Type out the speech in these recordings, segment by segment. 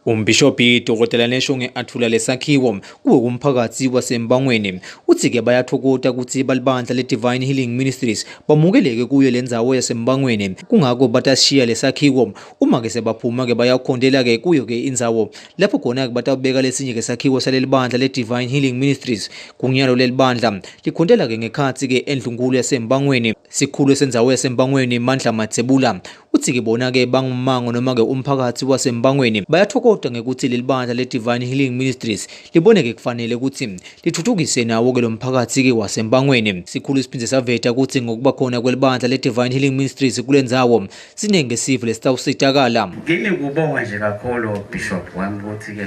Umbhishobhi Dr Neshonge athula lesakhiwo kuwo kumphakathi waseMbangweni. Uthi-ke bayathokota ukuthi balibandla le-Divine Healing Ministries bamukeleke kuyo le ndzawo yaseMbangweni. Kungako batashiya lesakhiwo. Uma-ke sebaphuma-ke bayakhondela-ke kuyo-ke indzawo lapho khona-ke batawubeka lesinye-ke sakhiwo saleli bandla le-Divine Healing Ministries. Kunyalo leli bandla likhontela-ke ngekhatsi-ke endlunkulu yaseMbangweni. Sikhulu sendzawo yaseMbangweni Mandla Matsebula Uthi-ke bona-ke bangummango noma-ke umphakathi waseMbangweni bayathokota ngekuthi leli bandla le-Divine Healing Ministries liboneke kufanele ukuthi lithuthukise nawo-ke lo mphakathi-ke waseMbangweni. Sikhulu siphinde saveta ukuthi ngokuba khona kwelibandla le-Divine Healing Ministries kule ndzawo siningi sive lesitawusitakala. Kimi kubonga nje kakhulu Bishop wami ukuthi-ke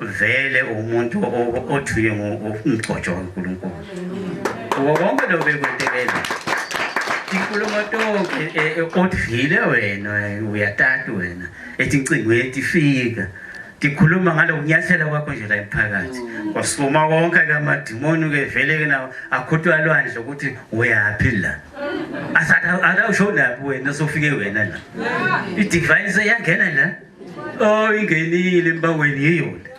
vele umuntu othunywe umgcotsho kaNkulunkulu. Kuko konke lokho bekwentekela inkulumo tonke e, e, odvile wena uyatata wena ethi incingweni tifika tikhuluma ngalokunyathela kwakho nje la emphakathi wasukuma konke kamadimoni ke vele ke nawo akhutwa lwandle ukuthi uyaphi la asathi akawushonaphi wena sofike wena la i-divine seyangena la Oh ingenile embangweni yiyo le.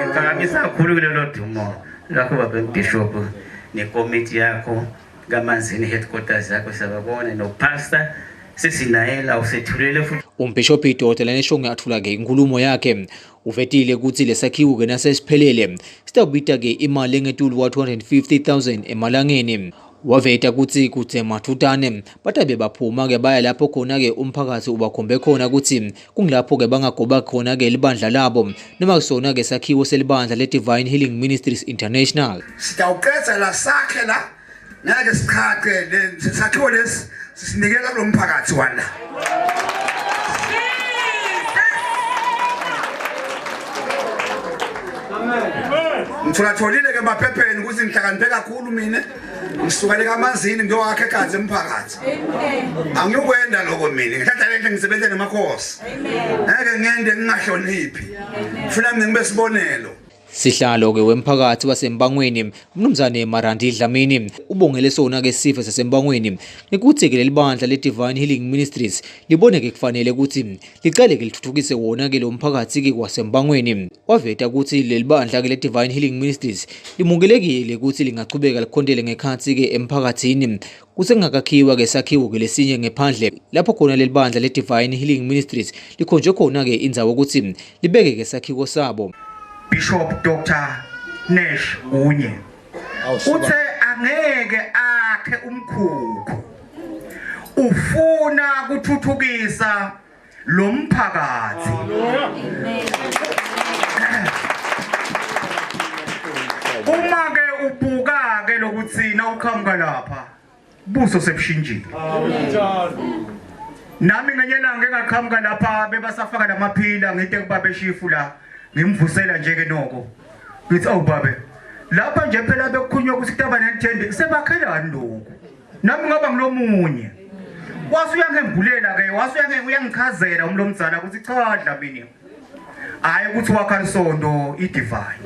Ngiphakamisa kakhulu kulelo dumo lakho baba bishop nekomiti yakho kaManzini headquarters yakho siyababona no pastor sesinaye la usethulele futhi. Umbhishobhi Dr. Neshonge athula-ke inkulumo yakhe Uvetile ukuthi lesakhiwo ke nasesiphelele sitawubita ke imali engetulu kwa-250,000 emalangeni. Waveta ukuthi kuthe mathutane batabe baphuma ke baya lapho khona ke umphakathi ubakhombe khona ukuthi kungilapho ke bangagoba khona ke libandla labo noma kusona ke sakhiwo selibandla le-Divine Healing Ministries International. Sitawuqedza la sakhe la ngeke siqhaqhe le sakhiwo lesi sisinikela kulo mphakathi wala. Ngitholatholile ke emaphepheni ukuthi ngihlakaniphe kakhulu mina ngisuka le kamanzini ngiyowakha egazi emphakathi angiyukwenda lokho mina ngithatha lento ngisebenze nemakhosi ngeke ngende ngingahloniphi funa mina ngibe sibonelo Sihlalo-ke wemphakathi waseMbangweni, uMnumzane Marandi Dlamini, ubongele sona-ke sive saseMbangweni ngekuthi-ke leli bandla le-Divine Healing Ministries libone-ke kufanele ukuthi licale-ke lithuthukise wona-ke lo mphakathi-ke waseMbangweni. Waveta ukuthi leli bandla-ke le-Divine Healing Ministries limukelekile ukuthi lingachubeka likhontele ngekhathi-ke emphakathini Kusengakakhiwa-ke sakhiwo-ke lesinye ngephandle lapho khona leli bandla le-Divine Healing Ministries likhonjwe khona-ke indzawo ukuthi libeke-ke sakhiwo sabo. Bishop Dr Nash Unye uthe angeke akhe umkhukhu ufuna kuthuthukisa lo mphakathi uma ke ubuka ke lokuthi nawuqhamuka lapha buso sebushintshile nami ngenye ilanga engaqhamuka lapha bebasafaka lamaphila ngite kubabe shifu la ngimvusela nje ke noko ngithi awu babe lapha nje phela bekukhulunywa ukuthi kutaba nethende sebakhelani lokhu nami ngaba ngilomunye wase uyangembulela ke wase uyangichazela umlomzala ukuthi cha Dlamini hayi ukuthi wakha lisondo i-divine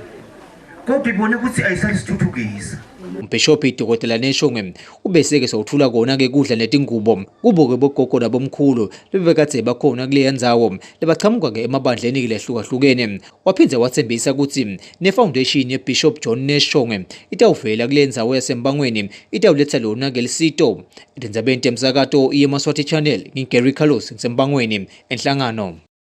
kodwa ibone ukuthi ayisalisithuthukisa Umbhishobhi Dr Neshongwe ubeseke sewuthula kona-ke kudla netingubo kubo-ke bogogo nabomkhulu lebebekadze bakhona kuleya ndzawo lebachamuka-ke emabandleni-ke lehlukahlukene Waphinde wathembisa ukuthi ne-foundation ye-Bishop John Nash Shongwe itawuvela kule ndzawo yaseMbangweni itawuletha lona ke lisito. Etindzabeni temsakato yeMaswati Channel, nginguGary Carlos ngisembangweni enhlangano.